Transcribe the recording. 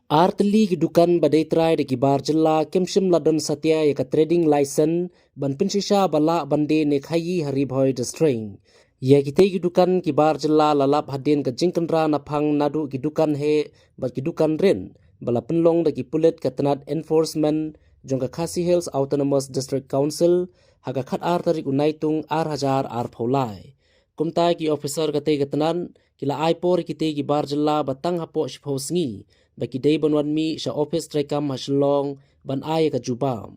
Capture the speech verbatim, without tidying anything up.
Ar tylli ki dukan ba dei trai da ki bar jylla kim shym la don satia ïa ka trading license ban pynshisha ba lah ban die ne khaïi ha Ri Bhoi District. Ïa kitei ki dukan ki bar jylla la lap hadien ka jingkynra naphang naduh ki dukan heh bad ki dukan rit ba la pynlong da ki pulit ka tnat enforcement jong ka Khasi Hills Autonomous District Council ha ka khatar tarik u Naitung ar hajar arphew lai. Kumta ki ophisar katei ka tnat ki la ai por ïa kitei ki bar jylla ba tang hapoh shiphew sngi ba ki dei ban wan mih sha ophis treikam ha Shillong ban ai ïa ka jubab.